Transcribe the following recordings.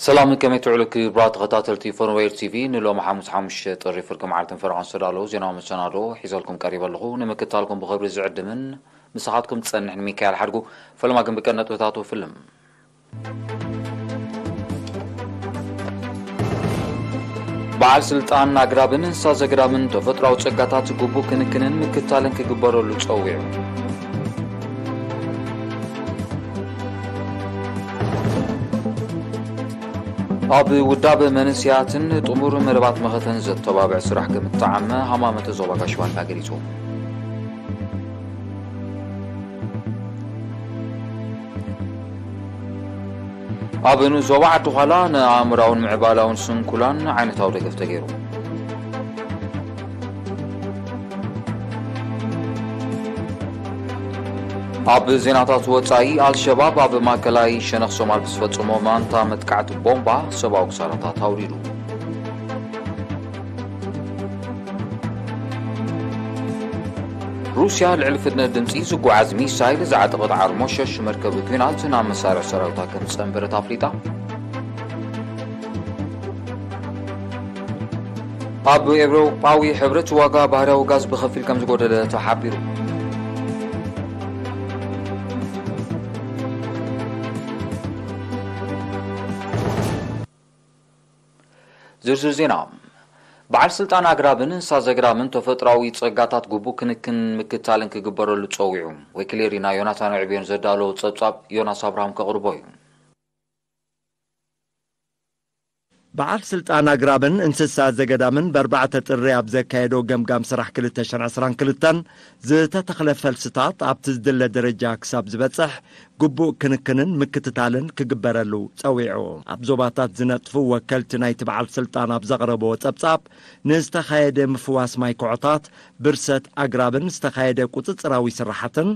ሰላም፣ ከመይ ትውዕሉ ክቡራት ተኸታተልቲ ፎርዌር ቲቪ? ንሎሚ ሓሙስ ሓሙሽተ ጥሪ ፍርቂ መዓልትን ፈረቓን ዝተዳለዉ ዜናዊ መሰናዶ ሒዘልኩም ቀሪበ ኣለኹ። ንምክትታልኩም ብኽብሪ ዝዕድምን ምሳኻትኩም ዝጸንሕን ሚካኤል ሓድጉ። ፈለማ ግን ብቀንዲ ነጥብታቱ ፍልም። በዓል ስልጣን ኣግራብን እንስሳ ዘገዳምን ተፈጥሮኣዊ ጸጋታት ግቡእ ክንክንን ምክትታልን ክግበረሉ ጸዊዑ። ኣብ ውዳበ መንእሰያትን ጥሙር መደባት መኸተን ዘተባብዕ ስራሕ ከም እተዓመ ሃማመተ ዞባ ጋሽ ባርካ ገሊጹ። ኣብ ንኡስ ዞባ ዓዲ ዃላ ንኣእምራውን ምዕባላውን ስንኩላን ዓይነታዊ ደገፍ ተገይሩ። ኣብ ዜናታት ወጻኢ፣ ኣልሸባብ ኣብ ማእከላይ ሸነኽ ሶማል ብዝፈጸሞ ማንታ መጥቃዕቲ ቦምባ ሰብኣዊ ክሳራታት ኣውሪዱ። ሩስያ ልዕሊ ፍጥነት ድምጺ ዝጓዓዝ ሚሳይል ዝዓጠቐት ዓርሞሸሽ መርከብ ኲናት ናብ መሳርዕ ሰራዊታ ከም ዝጸንበረት ኣፍሊጣ። ኣብ ኤውሮጳዊ ሕብረት ዋጋ ባህርያዊ ጋዝ ብኸፊል ከም ዝጎደለ ተሓቢሩ። ዝርዝር ዜና። በዓል ስልጣን ኣግራብን እንስሳ ዘገዳምን ተፈጥሮኣዊ ጸጋታት ግቡእ ክንክን ምክትታልን ክግበረሉ ጸዊዑ። ወኪል ኤሪና ዮናታን ዕብዮን ዘዳለዎ ጸብጻብ ዮናስ ኣብርሃም ከቕርቦ እዩ። በዓል ስልጣን ኣግራብን እንስሳ ዘገዳምን በ4 ጥሪ ኣብ ዘካየዶ ገምጋም ስራሕ ክልተ ሽሕን ዕስራን ክልተን ዝተተኽለ ፈልስታት ኣብቲ ዝድለ ደረጃ ክሳብ ዝበጽሕ ግቡእ ክንክንን ምክትታልን ክግበረሉ ጸዊዑ። ኣብ ዞባታት ዝነጥፉ ወከልቲ ናይቲ በዓል ስልጣን ኣብ ዘቕረብዎ ጸብጻብ፣ ንዝተኻየደ ምፍዋስ ማይ ኮዖታት፣ ብርሰት ኣግራብን ዝተኻየደ ቁጽጽራዊ ስራሓትን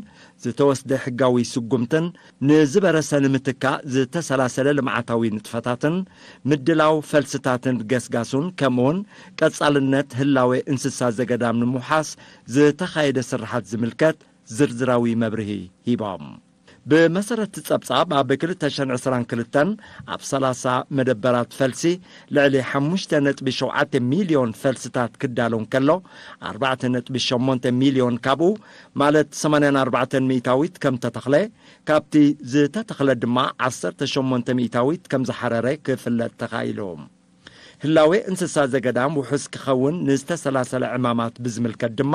ዝተወስደ ሕጋዊ ስጉምትን ንዝበረሰ ንምትካእ ዝተሰላሰለ ልምዓታዊ ንጥፈታትን ምድላው ፈልስታትን ገስጋሱን ከምኡውን ቀጻልነት ህላዌ እንስሳ ዘገዳም ንምውሓስ ዝተኻየደ ስራሓት ዝምልከት ዝርዝራዊ መብርሂ ሂቦም። ብመሰረት እቲ ጸብጻብ፣ ኣብ ክልተ ሽሕን ዕስራን ክልተን ኣብ ሰላሳ መደበራት ፈልሲ ልዕሊ ሓሙሽተ ነጥቢ ሸውዓተ ሚልዮን ፈልስታት ክዳሎ እንከሎ፣ ኣርባዕተ ነጥቢ ሸሞንተ ሚልዮን ካብኡ፣ ማለት ሰማንያን ኣርባዕተን ሚእታዊት ከም ተተኽለ፣ ካብቲ ዝተተኽለ ድማ ዓሰርተ ሸሞንተ ሚእታዊት ከም ዝሓረረ ክፍለጥ ተኻኢሉ። ህላዌ እንስሳ ዘገዳም ውሑስ ክኸውን ንዝተሰላሰለ ዕማማት ብዝምልከት ድማ፣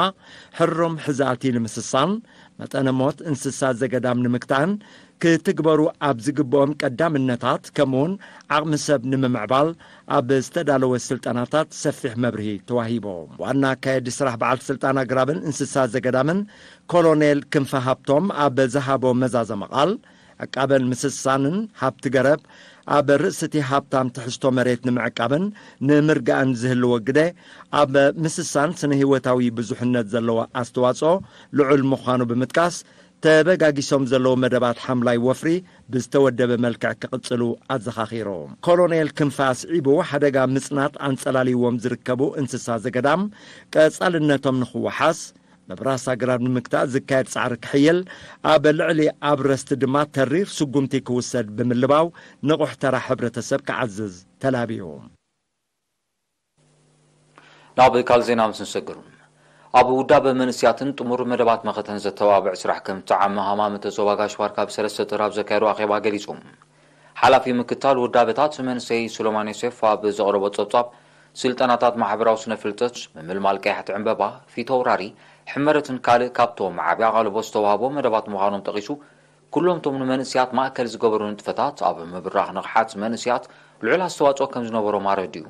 ሕሩም ሕዛእቲ ንምስሳን፣ መጠነ ሞት እንስሳ ዘገዳም ንምግታእን ክትግበሩ ኣብ ዝግብኦም ቀዳምነታት፣ ከምኡውን ዓቕሚ ሰብ ንምምዕባል ኣብ ዝተዳለወ ስልጠናታት ሰፊሕ መብርሂ ተዋሂቡ። ዋና ኣካየዲ ስራሕ በዓል ስልጣን ኣግራብን እንስሳ ዘገዳምን ኮሎኔል ክንፈ ሃብቶም ኣብ ዝሃቦ መዛዘሚ ቃል፣ ዕቃበን ምስሳንን ሃብቲ ገረብ ኣብ ርእሲ እቲ ሃብታም ትሕዝቶ መሬት ንምዕቃብን ንምርጋእን ዝህልዎ ግደ፣ ኣብ ምስሳን ስነ ህይወታዊ ብዙሕነት ዘለዎ ኣስተዋጽኦ ልዑል ምዃኑ ብምጥቃስ፣ ተበጋጊሶም ዘለዉ መደባት ሓምላይ ወፍሪ ብዝተወደበ መልክዕ ክቕጽሉ ኣዘኻኺሩ። ኮሎኔል ክንፈ ኣስዒቡ፣ ሓደጋ ምጽናት ኣንጸላልይዎም ዝርከቡ እንስሳ ዘገዳም ቀጻልነቶም ንኽወሓስ፣ ምብራስ ኣግራብ ንምግታእ ዝካየድ ጻዕሪ ክሕይል፣ ኣብ ልዕሊ ኣብረስቲ ድማ ተሪር ስጉምቲ ክውሰድ ብምልባው፣ ንቑሕ ተራ ሕብረተሰብ ክዓዝዝ ተላብዩ። ናብ ካልእ ዜና ምስ ንሰግር፣ ኣብ ውዳበ መንእስያትን ጥሙር መደባት መኸተን ዘተባብዕ ስራሕ ከም እተዓመ ሃማመተ ዞባ ጋሽ ባርካ ብሰለስተ ጥሪ ኣብ ዘካየዶ ኣኼባ ገሊጹ። ሓላፊ ምክትታል ውዳበታት መንእሰይ ሱለማን ዮሴፍ ኣብ ዘቕረቦ ጸብጻብ፣ ስልጠናታት ማሕበራዊ ስነ ፍልጠት፣ ምምልማል ቀያሕቲ ዕምበባ፣ ፊተውራሪ፣ ሕመረትን ካልእ ካብቶም ዓቢ ኣቓልቦ ዝተዋህቦ መደባት ምዃኖም ጠቒሱ፣ ኩሎም እቶም ንመንእስያት ማእከል ዝገበሩ ንጥፈታት ኣብ ምብራኽ ንቕሓት መንእስያት ልዑል ኣስተዋጽኦ ከም ዝነበሮም ኣረዲኡ።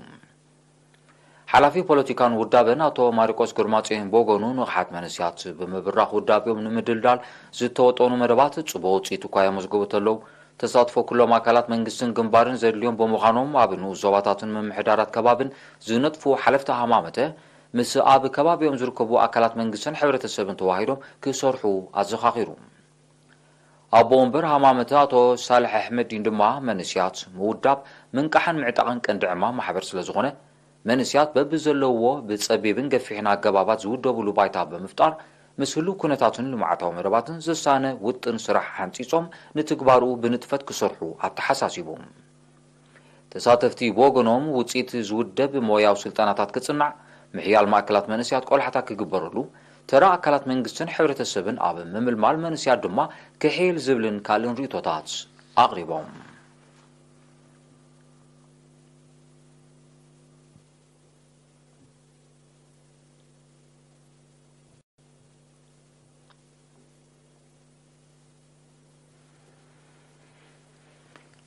ሓላፊ ፖለቲካን ውዳበን ኣቶ ማሪቆስ ግርማጽዮን ብወገኑ፣ ንቕሓት መንእስያት ብምብራኽ ውዳቤኦም ንምድልዳል ዝተወጠኑ መደባት ጽቡቕ ውጽኢት እኳ የመዝግቡ እንተለዉ፣ ተሳትፎ ኩሎም ኣካላት መንግስትን ግንባርን ዘድልዮም ብምዃኖም፣ ኣብ ንኡስ ዞባታትን ምምሕዳራት ከባብን ዝነጥፉ ሓለፍቲ ሃማመተ፣ ምስ ኣብ ከባቢኦም ዝርከቡ ኣካላት መንግስትን ሕብረተሰብን ተዋሂዶም ክሰርሑ ኣዘኻኺሩ። ኣቦ ወንበር ሃማመተ ኣቶ ሳልሕ ኣሕመዲን ድማ፣ መንእስያት ምውዳብ፣ ምንቃሕን ምዕጣቕን ቀንዲ ዕማም ማሕበር ስለ ዝኾነ፣ መንእስያት በብዘለውዎ ብጸቢብን ገፊሕን ኣገባባት ዝውደብሉ ባይታ ብምፍጣር፣ ምስ ህሉው ኩነታትን ልምዓታዊ መደባትን ዝሳነ ውጥን ስራሕ ሓንጺጾም ንትግባርኡ ብንጥፈት ክሰርሑ ኣተሓሳሲቡ። እቲ ተሳተፍቲ ብወገኖም ውፅኢት ዝውደብ ሞያዊ ስልጠናታት ክፅናዕ፣ ምሕያል ማእከላት መንእሰያት ቆላሕታ ክግበረሉ፣ ተራ ኣካላት መንግስትን ሕብረተሰብን ኣብ ምምልማል መንእሰያት ድማ ክሕየል ዝብልን ካልእን ርእቶታት ኣቕሪቦም።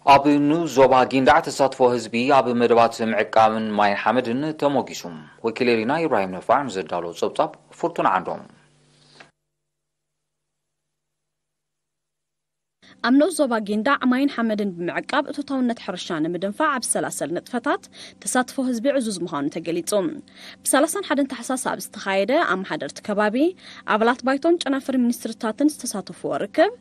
ኣብ ንኡስ ዞባ ጊንዳዕ ተሳትፎ ህዝቢ ኣብ መደባት ምዕቃብን ማይን ሓመድን ተሞጊሱ። ወኪል ኤሪና ኢብራሂም ነፋዕ ንዘዳሎ ጸብጻብ ፍርቱን ዓንዶም። ኣብ ንኡስ ዞባ ጊንዳዕ ማይን ሓመድን ብምዕቃብ እቶታውነት ሕርሻ ንምድንፋዕ ኣብ ዝሰላሰል ንጥፈታት ተሳትፎ ህዝቢ ዕዙዝ ምዃኑ ተገሊጹ። ብ31 ታሕሳስ ኣብ ዝተኻየደ ኣመሓደርቲ ከባቢ፣ ኣባላት ባይቶን ጨናፍር ሚኒስትርታትን ዝተሳተፍዎ ርክብ፣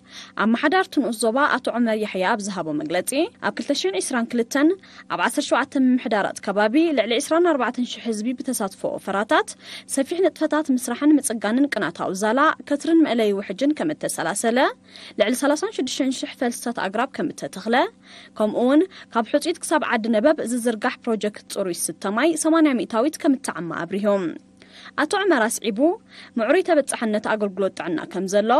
ኣመሓዳርቲ ንኡስ ዞባ ኣቶ ዑመር ያሕያ ኣብ ዝሃቦ መግለጺ፣ ኣብ 2022ን ኣብ 17 ምምሕዳራት ከባቢ ልዕሊ 24,000 ህዝቢ ብተሳትፎ ወፈራታት ሰፊሕ ንጥፈታት ምስራሕን ምጽጋንን ቅናታዊ ዛላ ከትርን መእለዪ ውሕጅን ከም እተሰላሰለ፣ ልዕሊ 36,000 ፈልስታት ኣግራብ ከም እተተኽለ፣ ከምኡ እውን ካብ ሕጹይት ክሳብ ዓዲ ነበብ ዝዝርጋሕ ፕሮጀክት ጽሩይ ዝስተ ማይ 80% ከም እተዓማ ኣብሪሆም። ኣቶ ዑመር ኣስዒቡ፣ ምዕሩይ ተበጻሕነት ኣገልግሎት ጥዕና ከም ዘሎ፣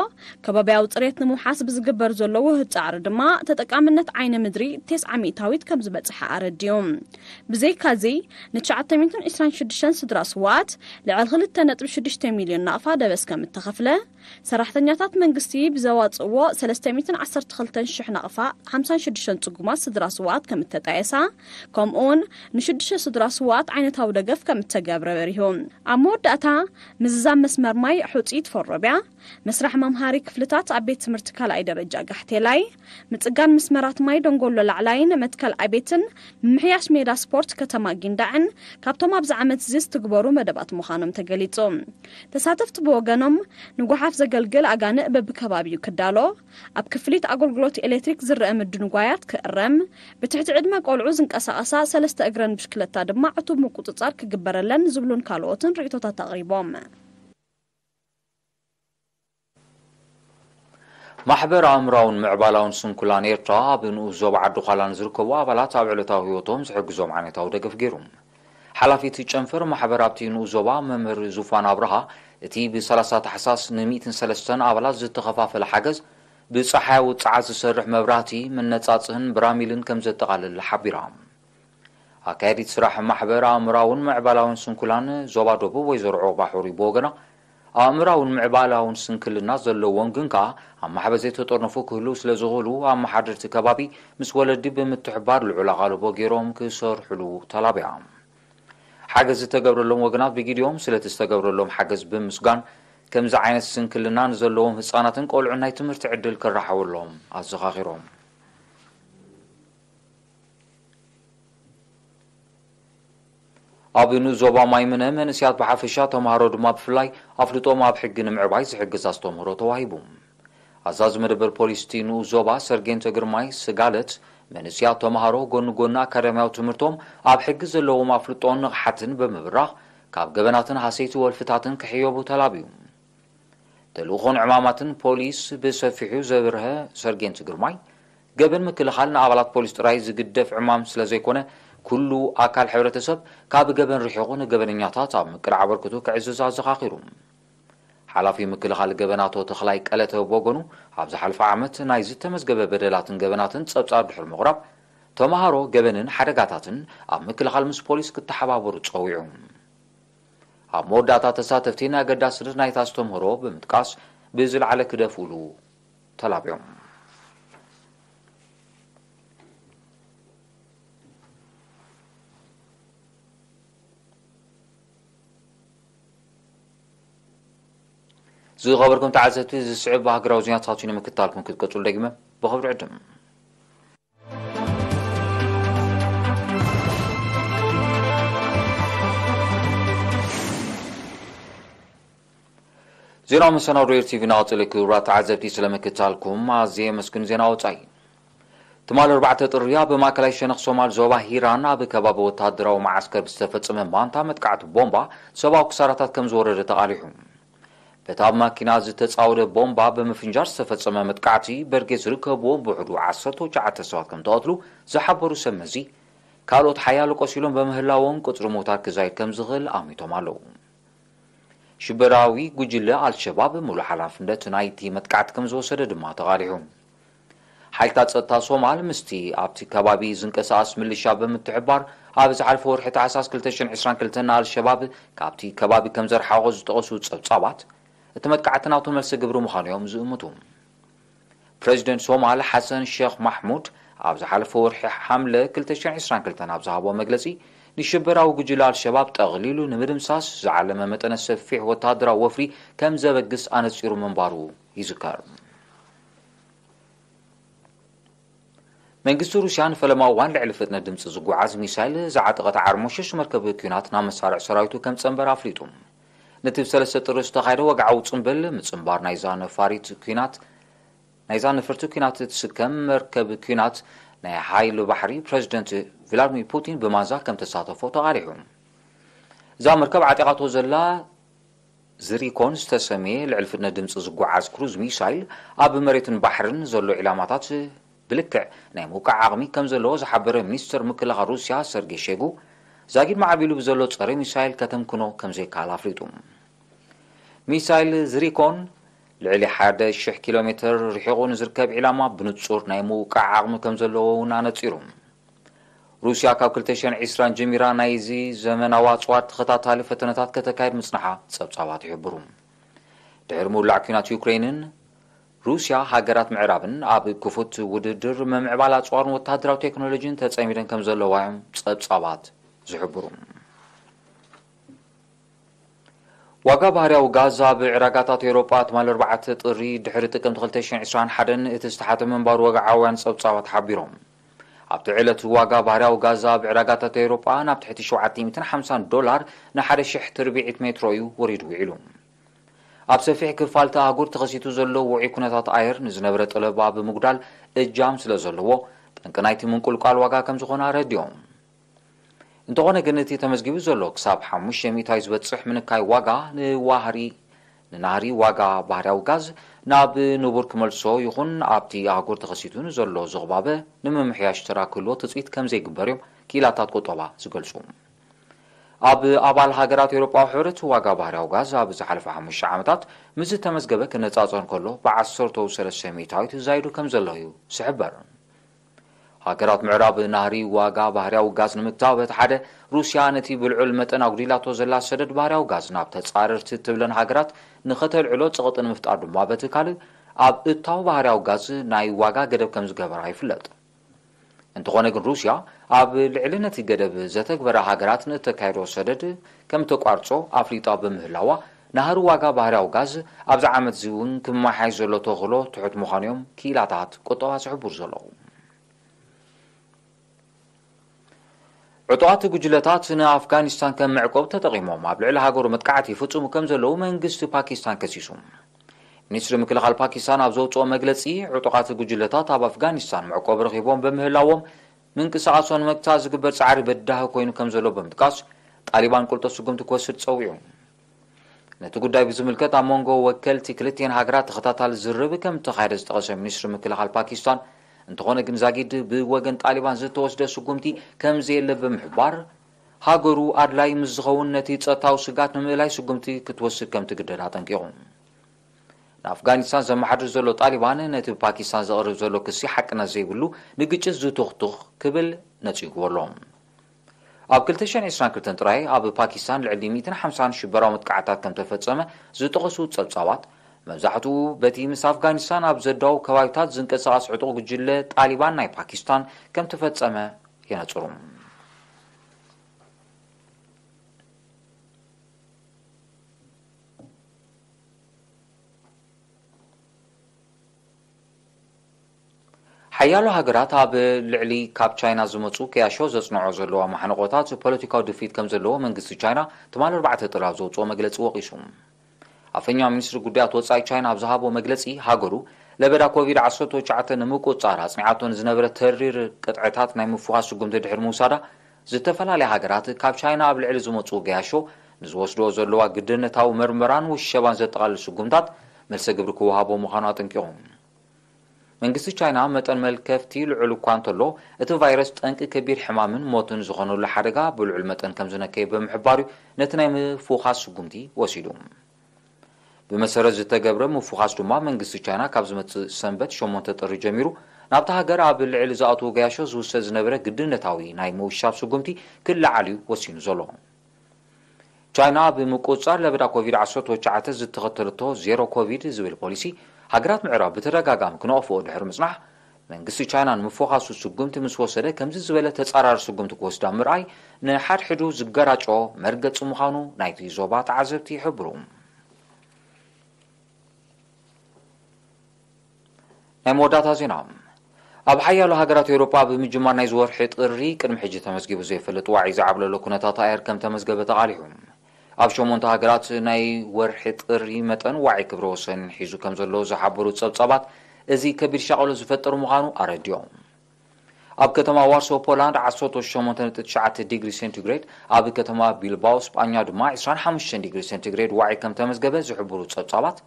ከባቢያዊ ጽሬት ንምውሓስ ብዝግበር ዘሎ ውህድ ጻዕሪ ድማ ተጠቃምነት ዓይኒ ምድሪ 90% ከም ዝበጽሐ ኣረዲኡ። ብዘይካዚ፣ ን926 ስድራ ስዋኣት ልዕሊ 2.6 ሚልዮን ናቕፋ ደበስ ከም እተኸፍለ፣ ሰራሕተኛታት መንግስቲ ብዘዋጽእዎ 312,000 ናቕፋ 56 ጽጉማት ስድራ ስዋኣት ከም እተጣየሳ፣ ከምኡውን ንሽዱሽተ ስድራ ስዋኣት ዓይነታዊ ደገፍ ከም እተገብረ በሪሁ። ኣብ መወዳእታ፣ ምዝዛም መስመር ማይ ሕጹይት ፈሮብያ፣ ምስራሕ መምሃሪ ክፍልታት ኣብ ቤት ትምህርቲ ካልኣይ ደረጃ ጋሕቴላይ፣ ምጽጋን መስመራት ማይ ደንጎሎ ላዕላይን መትከል ኣቤትን ምምሕያሽ ሜዳ ስፖርት ከተማ ጊንዳዕን ካብቶም ኣብዚ ዓመት እዚ ዝትግበሩ መደባት ምዃኖም ተገሊጹ። ተሳተፍቲ ብወገኖም፣ ንጓሓፍ ዘገልግል ኣጋንእ በብከባቢኡ ክዳሎ፣ ኣብ ክፍሊት ኣገልግሎት ኤሌክትሪክ ዝረአ ምድንጓያት ክእረም፣ ብትሕቲ ዕድመ ቆልዑ ዝንቀሳቐሳ ሰለስተ እግረን ብሽክለታ ድማ ዕቱብ ምቁጽጻር ክግበረለን ዝብሉን ካልኦትን ርእይቶታት ኣቕሪቦም። ማሕበር ኣእምራውን ምዕባላውን ስንኩላን ኤርትራ ኣብ ንኡስ ዞባ ዓዲ ዃላ ንዝርከቡ ኣባላት ኣብ ዕለታዊ ህይወቶም ዝሕግዞም ዓይነታዊ ደገፍ ገይሩ። ሓላፊት ጨንፈር ማሕበር ኣብቲ ንኡስ ዞባ መምህር ዙፋን ኣብርሃ፣ እቲ ብ30 ታሕሳስ ን103 ኣባላት ዝተኸፋፈለ ሓገዝ ብጸሓያዊ ጸዓት ዝሰርሕ መብራህቲ፣ መነጻጽህን ብራሚልን ከም ዘጠቓልል ሓቢራ። ኣካያዲት ስራሕ ማሕበር ኣእምራውን ምዕባላውን ስንኩላን ዞባ ደቡብ ወይዘሮ ዑቕባ ሑሩይ ብወገና፣ ኣእምራውን ምዕባላውን ስንክልና ዘለዎም ግን ከኣ ኣብ ማሕበር ዘይተጠርነፉ ክህልው ስለ ዝኽእሉ፣ ኣመሓደርቲ ከባቢ ምስ ወለዲ ብምትሕባር ልዑል ኣቓልቦ ገይሮም ክሰርሕሉ ተላብያ። ሓገዝ ዝተገብረሎም ወገናት ብጊዲኦም ስለቲ ዝተገብረሎም ሓገዝ ብምስጋን፣ ከምዚ ዓይነት ስንክልና ንዘለዎም ህጻናትን ቆልዑን ናይ ትምህርቲ ዕድል ክረሓወሎም ኣዘኻኺሮም። ኣብ ንኡስ ዞባ ማይምነ መንእሰያት ብሓፈሻ፣ ተምሃሮ ድማ ብፍላይ ኣፍልጦም ኣብ ሕጊ ንምዕባይ ዝሕግዝ ኣስተምህሮ ተዋሂቡ። ኣዛዚ መደበር ፖሊስ እቲ ንኡስ ዞባ ሰርጌንቶ ግርማይ ስጋለት፣ መንእሰያት ተምሃሮ ጎኒ ጎኒ ኣካዳሚያዊ ትምህርቶም ኣብ ሕጊ ዘለዎም ኣፍልጦን ንቕሓትን ብምብራኽ ካብ ገበናትን ሃሰይቲ ወልፍታትን ክሕየቡ ተላብዩ። ተልእኾን ዕማማትን ፖሊስ ብሰፊሑ ዘብርሀ ሰርጌንት ግርማይ፣ ገበን ምክልኻል ንኣባላት ፖሊስ ጥራይ ዝግደፍ ዕማም ስለ ዘይኮነ፣ ኩሉ ኣካል ሕብረተሰብ ካብ ገበን ርሒቑ ንገበነኛታት ኣብ ምቅላዕ ኣበርክቶ ክዕዝዝ ኣዘኻኺሩ። ሓላፊ ምክልኻል ገበናቶ ተኽላይ ቀለተ ብወገኑ፣ ኣብ ዝሓለፈ ዓመት ናይ ዝተመዝገበ በደላትን ገበናትን ጸብጻብ ድሕሪ ምቕራብ፣ ተምሃሮ ገበንን ሓደጋታትን ኣብ ምክልኻል ምስ ፖሊስ ክተሓባበሩ ጸዊዑ። ኣብ መወዳእታ ተሳተፍቲ ንኣገዳስነት ናይቲ ኣስተምህሮ ብምጥቃስ ብዝለዓለ ክደፍኡሉ ተላብዮም። ዝኸበርኩም ተዓዘብቲ፣ ዝስዕብ ሃገራዊ ዜናታት እዩ ንምክታልኩም ክትቀጽሉ ደጊመ ብኽብሪ ዕድም። ዜናዊ መሰናዶ ኤር ቲቪ እናቐጸለ፣ ክቡራት ተዓዘብቲ፣ ስለ ምክታልኩም ኣዝየ የመስግን። ዜና ወጻኢ። ትማል ኣርባዕተ ጥሪ ኣብ ማእከላይ ሸነኽ ሶማል ዞባ ሂራን ኣብ ከባቢ ወተሃደራዊ መዓስከር ብዝተፈጸመ ማንታ መጥቃዕቲ ቦምባ ሰብኣዊ ክሳራታት ከም ዝወረደ ተቓሊሑ። በቲ ኣብ ማኪና ዝተጻወደ ቦምባ ብምፍንጃር ዝተፈጸመ መጥቃዕቲ በርጌ ዝርከብዎም ብውሕዱ ዓሰርተ ትሽዓተ ሰባት ከም ተቐትሉ ዝሓበሩ ሰብ መዚ፣ ካልኦት ሓያሎ ቆሲሎም በምህላዎም ቁጽሪ ምዉታት ክዛይድ ከም ዝኽእል ኣሚቶም ኣለዉ። ሽበራዊ ጉጅለ ኣልሸባብ ሙሉእ ሓላፍነት ናይቲ መጥቃዕቲ ከም ዝወሰደ ድማ ተቓሊሑ። ሓይልታት ጸጥታ ሶማል ምስቲ ኣብቲ ከባቢ ዝንቀሳቐስ ምልሻ ብምትሕብባር ኣብ ዝሓለፈ ወርሒ ታሕሳስ ክልተ ሽሕን ዕስራን ክልተን ንኣልሸባብ ካብቲ ከባቢ ከም ዘርሓቖ ዝጠቐሱ ጸብጻባት፣ እቲ መጥቃዕቲ ናቱ መልሲ ግብሪ ምዃኑ እዮም ዝእምቱ። ፕረዚደንት ሶማል ሓሰን ሸኽ ማሕሙድ ኣብ ዝሓለፈ ወርሒ ሓምለ ክልተ ሽሕን ዕስራን ክልተን ኣብ ዝሃቦ መግለጺ፣ ንሽበራዊ ጉጅለ ኣልሸባብ ጠቕሊሉ ንምድምሳስ ዝዓለመ መጠነ ሰፊሕ ወተሃደራዊ ወፍሪ ከም ዘበግስ ኣነጺሩ ምንባሩ ይዝከር። መንግስቲ ሩስያ ንፈለማ እዋን ልዕሊ ፍጥነት ድምፂ ዝጓዓዝ ሚሳይል ዝዓጠቐት ዓርሞሸሽ መርከብ ኲናት ናብ መሳርዕ ሰራዊቱ ከም ጸንበረ ኣፍሊጡ። ነቲ ብሰለስተ ጥሪ ዝተኻየደ ወግዓዊ ጽምብል ምጽንባር ናይዛ ነፋሪት ኲናት ናይዛ ነፈርቲ ኲናት እትስከም መርከብ ኲናት ናይ ሓይሊ ባሕሪ ፕረዚደንት ቭላድሚር ፑቲን ብማንዛ ከም ተሳተፎ ተቓሊሑ። እዛ መርከብ ዓጢቓቶ ዘላ ዝሪኮን ዝተሰምየ ልዕሊ ፍጥነት ድምፂ ዝጓዓዝ ክሩዝ ሚሳይል ኣብ መሬትን ባሕርን ዘሎ ዒላማታት ብልክዕ ናይ ምውቃዕ ዓቕሚ ከም ዘለዎ ዝሓበረ ሚኒስትር ምክልኻል ሩስያ ሰርጌ ሼጉ፣ ዛጊድ ማዕቢሉ ብዘሎ ጸረ ሚሳይል ከተምክኖ ከም ዘይከኣል ኣፍሊጡ። ሚሳይል ዝሪኮን ልዕሊ ሓደ ሽሕ ኪሎ ሜትር ርሒቑ ንዝርከብ ዒላማ ብንጹር ናይ ምውቃዕ ዓቕሚ ከም ዘለዎ እውን ኣነጺሩ። ሩስያ ካብ ክልተ ሽሕን ዕስራን ጀሚራ ናይዚ ዘመናዊ ኣጽዋር ተኸታታሊ ፈተነታት ከተካይድ ምጽንሓ ጸብጻባት ይሕብሩ። ድሕሪ ምውላዕ ኲናት ዩክሬንን ሩስያ፣ ሃገራት ምዕራብን ኣብ ክፉት ውድድር ምምዕባል ኣጽዋርን ወተሃደራዊ ቴክኖሎጂን ተጸሚደን ከም ዘለዋ እዮም ጸብጻባት ዝሕብሩ። ዋጋ ባህርያዊ ጋዝ ኣብ ዕዳጋታት ኤውሮጳ ትማሊ ኣርባዕተ ጥሪ ድሕሪ ጥቅምቲ ክልተ ሽሕን ዕስራን ሓደን እቲ ዝተሓተ ምንባሩ ወግዓውያን ጸብጻባት ሓቢሮም። ኣብቲ ዕለት ዋጋ ባህርያዊ ጋዝ ኣብ ዕዳጋታት ኤውሮጳ ናብ ትሕቲ ሸውዓተ ሚእትን ሓምሳን ዶላር ንሓደ ሽሕ ትርብዒት ሜትሮ እዩ ወሪዱ ውዒሉ። ኣብ ሰፊሕ ክፋል እታ ኣህጉር ተኸሲቱ ዘሎ ውዑይ ኩነታት ኣየር ንዝነበረ ጠለብ ኣብ ምጉዳል እጃም ስለ ዘለዎ፣ ጠንቂ ናይቲ ምንቁልቋል ዋጋ ከም ዝኾነ ኣረዲኦም። እንተኾነ ግን፣ እቲ ተመዝጊቡ ዘሎ ክሳብ ሓሙሽተ ሚእታዊ ዝበጽሕ ምንካይ ዋጋ ንዋህሪ ንናህሪ ዋጋ ባህርያዊ ጋዝ ናብ ንቡር ክመልሶ ይኹን ኣብቲ ኣህጉር ተኸሲቱ ንዘሎ ዝቕባበ ንምምሕያሽ ተራ ክህልዎ ትጽቢት ከም ዘይግበር እዮም ክኢላታት ቁጠባ ዝገልጹ። ኣብ ኣባል ሃገራት ኤውሮጳዊ ሕብረት ዋጋ ባህርያዊ ጋዝ ኣብ ዝሓለፈ ሓሙሽተ ዓመታት ምስ ዝተመዝገበ ክነጻጸር እንከሎ ብዓሰርተው ሰለስተ ሚእታዊት ዛይዱ ከም ዘሎ እዩ ዝሕበር። ሃገራት ምዕራብ ናህሪ ዋጋ ባህርያዊ ጋዝ ንምግታእ በቲ ሓደ፣ ሩስያ ነቲ ብልዑል መጠን ኣጉዲላቶ ዘላ ሰደድ ባህርያዊ ጋዝ ናብ ተጻረርቲ እትብለን ሃገራት ንኸተልዕሎ ጸቕጢ ንምፍጣር ድማ በቲ ካልእ፣ ኣብ እታው ባህርያዊ ጋዝ ናይ ዋጋ ገደብ ከም ዝገበራ ይፍለጥ። እንተኾነ ግን ሩስያ ኣብ ልዕሊ ነቲ ገደብ ዘተግበራ ሃገራት ንእተካየዶ ሰደድ ከም ተቋርጾ ኣፍሊጣ ብምህላዋ፣ ናህሪ ዋጋ ባህርያዊ ጋዝ ኣብዚ ዓመት እዚ እውን ክመሓየሽ ዘሎ ተኽእሎ ትሑት ምዃኑ እዮም ክኢላታት ቁጠባ ዝሕብሩ ዘለዉ። ዕጡቓት ጉጅለታት ንኣፍጋኒስታን ከም መዕቆብ ተጠቒሞም ኣብ ልዕሊ ሃገሩ መጥቃዕቲ ይፍጽሙ ከም ዘለዉ መንግስቲ ፓኪስታን ከሲሱ። ሚኒስትሪ ምክልኻል ፓኪስታን ኣብ ዘውፅኦ መግለፂ፣ ዕጡቓት ጉጅለታት ኣብ ኣፍጋኒስታን መዕቆቢ ረኺቦም በምህላዎም፣ ምንቅስቓሶም ንምግታእ ዝግበር ፃዕሪ በዳሂ ኮይኑ ከም ዘሎ ብምጥቃስ፣ ጣሊባን ቅልጡፍ ስጉምቲ ክወስድ ፀዊዑ። ነቲ ጉዳይ ብዝምልከት ኣብ መንጎ ወከልቲ ክልቲኤን ሃገራት ተኸታታሊ ዝርርብ ከም እተኻየደ ዝጠቐሰ ሚኒስትሪ ምክልኻል ፓኪስታን፣ እንተኾነ ግን ዛጊድ ብወገን ጣሊባን ዝተወስደ ስጉምቲ ከም ዘየለ ብምሕባር፣ ሃገሩ ኣድላይ ምስ ዝኸውን ነቲ ጸጥታዊ ስግኣት ንምእላይ ስጉምቲ ክትወስድ ከም ትግደድ ኣጠንቂቑ። ንኣፍጋኒስታን ዘመሓድር ዘሎ ጣሊባን ነቲ ብፓኪስታን ዘቕርብ ዘሎ ክሲ ሓቅነት ዘይብሉ፣ ንግጭት ዝቱኽቱኽ ክብል ነጺግዎ ኣሎ። ኣብ ክልተ ሽሕን ዕስራን ክልተን ጥራይ ኣብ ፓኪስታን ልዕሊ ሚእትን ሓምሳን ሽበራዊ መጥቃዕታት ከም ተፈጸመ ዝጠቐሱ ጸብጻባት፣ መብዛሕትኡ በቲ ምስ ኣፍጋኒስታን ኣብ ዘዳው ከባቢታት ዝንቀሳቐስ ዕጡቕ ጉጅለ ጣሊባን ናይ ፓኪስታን ከም ተፈጸመ የነጽሩ። ሓያሎ ሃገራት ኣብ ልዕሊ ካብ ቻይና ዝመጹ ከያሾ ዘጽንዖ ዘለዋ ማሕንቖታት ፖለቲካዊ ድፍኢት ከም ዘለዎ መንግስቲ ቻይና ትማሊ ኣርባዕተ ጥሪ ኣብ ዘውጽኦ መግለጺ ወቒሱ። ኣፈኛ ሚኒስትሪ ጉዳያት ወጻኢ ቻይና ኣብ ዝሃቦ መግለጺ፣ ሃገሩ ለበዳ ኮቪድ ዓሰርተ ትሽዓተ ንምቁጽጻር ኣጽኒዓቶ ንዝነበረ ተሪር ቅጥዕታት ናይ ምፍዋስ ስጉምቲ ድሕሪ ምውሳዳ፣ ዝተፈላለያ ሃገራት ካብ ቻይና ኣብ ልዕሊ ዝመጹ ገያሾ ንዝወስድኦ ዘለዋ ግድነታዊ መርመራን ውሸባን ዘጠቓልል ስጉምታት መልሰ ግብሪ ክወሃቦ ምዃኑ ኣጠንቂቑ። መንግስቲ ቻይና መጠን መልከፍቲ ልዑል እኳ እንተሎ፣ እቲ ቫይረስ ጠንቂ ከቢድ ሕማምን ሞትን ዝኾነሉ ሓደጋ ብልዑል መጠን ከም ዝነከየ ብምሕባሩ ነቲ ናይ ምፍዃስ ስጉምቲ ወሲዱ። ብመሰረት ዝተገብረ ምፍዃስ ድማ መንግስቲ ቻይና ካብ ዝመጽእ ሰንበት ሸሞንተ ጥሪ ጀሚሩ ናብታ ሃገር ኣብ ልዕሊ ዝኣትዉ ገያሾ ዝውሰድ ዝነበረ ግድነታዊ ናይ ምውሻብ ስጉምቲ ክለዓል እዩ ወሲኑ ዘሎ። ቻይና ኣብ ምቁጽጻር ለበዳ ኮቪድ ዓሰርተ ትሽዓተ ዝተኸተለቶ ዜሮ ኮቪድ ዝብል ፖሊሲ ሃገራት ምዕራብ ብተደጋጋሚ ክነቕፍኦ ድሕሪ ምጽናሕ፣ መንግስቲ ቻይና ንምፍዃሱ ስጉምቲ ምስ ወሰደ ከምዚ ዝበለ ተጻራሪ ስጉምቲ ክወስዳ ምርኣይ ንሓድሕዱ ዝገራጮ መርገጺ ምዃኑ ናይቲ ዞባ ተዓዘብቲ ይሕብሩ። ናይ መወዳእታ ዜና። ኣብ ሓያሎ ሃገራት ኤውሮጳ ብምጅማር ናይዚ ወርሒ ጥሪ ቅድሚ ሕጂ ተመዝጊቡ ዘይፈልጥ ዋዒ ዝዓብለሎ ኩነታት ኣየር ከም ተመዝገበ ተቓሊሑ። ኣብ ሸሞንተ ሃገራት ናይ ወርሒ ጥሪ መጠን ዋዒ ክብረ ወሰን ሒዙ ከም ዘሎ ዝሓበሩ ጸብጻባት፣ እዚ ከቢድ ሻቕሎ ዝፈጥር ምዃኑ ኣረዲኦም። ኣብ ከተማ ዋርሶ ፖላንድ ዓሰርተ ሸሞንተ ነጥቢ ትሽዓተ ዲግሪ ሴንቲግሬድ፣ ኣብ ከተማ ቢልባኦ ስጳኛ ድማ ዕስራን ሓሙሽተን ዲግሪ ሴንቲግሬድ ዋዒ ከም ተመዝገበ ዝሕብሩ ጸብጻባት፣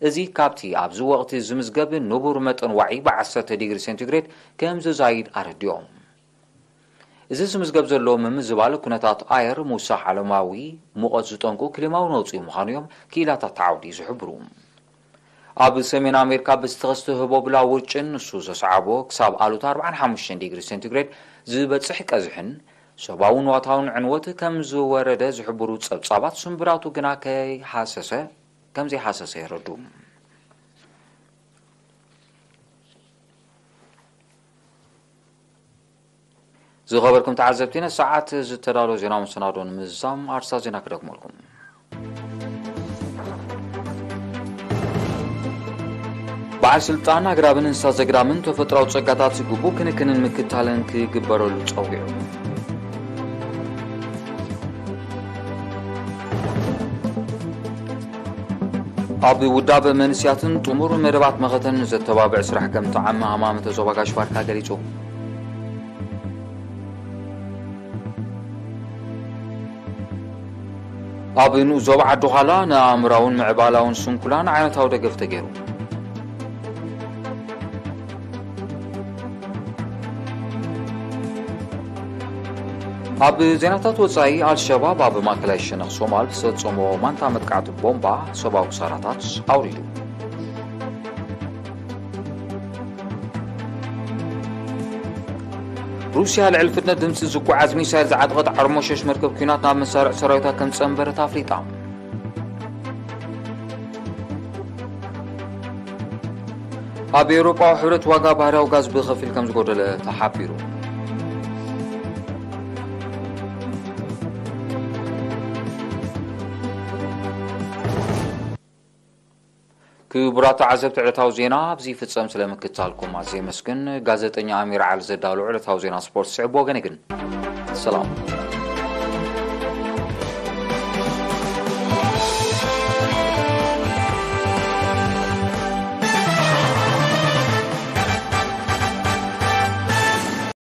እዚ ካብቲ ኣብዚ ወቕቲ ዝምዝገብ ንቡር መጠን ዋዒ ብዓሰርተ ዲግሪ ሴንቲግሬድ ከም ዝዛይድ ኣረዲኦም። እዚ ዝምዝገብ ዘሎ ምምዝባል ኩነታት ኣየር ምውሳኽ ዓለማዊ ሙቐት ዝጠንቁ ክሊማዊ ነውጺ ምዃኑ እዮም ክኢላታት ዓውዲ ዝሕብሩ። ኣብ ሰሜን ኣሜሪካ ብዝተኸስተ ህቦብላ ውርጭን ንሱ ዘስዓቦ ክሳብ ኣሉታ ኣርባዓን ሓሙሽተን ዲግሪ ሴንቲግሬድ ዝበጽሕ ቀዝሕን ሰብኣውን ዋታውን ዕንወት ከም ዝወረደ ዝሕብሩ ጸብጻባት፣ ስምብራቱ ግና ከይሃሰሰ ከም ዘይሃሰሰ የረዱ። ዝኸበርኩም ተዓዘብቲ፣ ነዚ ሰዓት ዝተዳለወ ዜና መሰናዶ ንምዝዛም ኣርእስታት ዜና ክደግመልኩም። በዓል ስልጣን ኣግራብን እንስሳ ዘግዳምን ተፈጥሮኣዊ ጸጋታት ግቡእ ክንክንን ምክታልን ክግበረሉ ጸዊዑ። ኣብ ውዳበ መንስያትን ጥሙር መደባት መኸተን ዘተባብዕ ስራሕ ከም ተዓመ ሃማመተ ዞባ ጋሽ ባርካ ገሊጹ። ኣብ ንኡስ ዞባ ዓዲ ዃላ ንኣእምራውን ምዕባላውን ስንኩላን ዓይነታዊ ደገፍ ተገይሩ። ኣብ ዜናታት ወጻኢ፣ ኣልሸባብ ኣብ ማእከላይ ሸነኽ ሶማል ብዝፈጸሞ ማንታ መጥቃዕቲ ቦምባ ሰብኣዊ ክሳራታት ኣውሪዱ። ሩስያ ልዕሊ ፍጥነት ድምጺ ዝጓዓዝ ሚሳይል ዝዓጠቐት ዓርሞሸሽ መርከብ ኲናት ናብ መሳርዕ ሰራዊታ ከም ጸንበረት ኣፍሊጣ። ኣብ ኤውሮጳዊ ሕብረት ዋጋ ባህርያዊ ጋዝ ብኸፊል ከም ዝጎደለ ተሓቢሩ። ክቡራት ተዓዘብቲ፣ ዕለታዊ ዜና ኣብዚ ይፍጸም። ስለ ምክትታልኩም ኣዝየ የመስግን። ጋዜጠኛ ኣሚር ዓሊ ዘዳሎ ዕለታዊ ዜና ስፖርት ስዕብ ወገነ ግን ሰላም።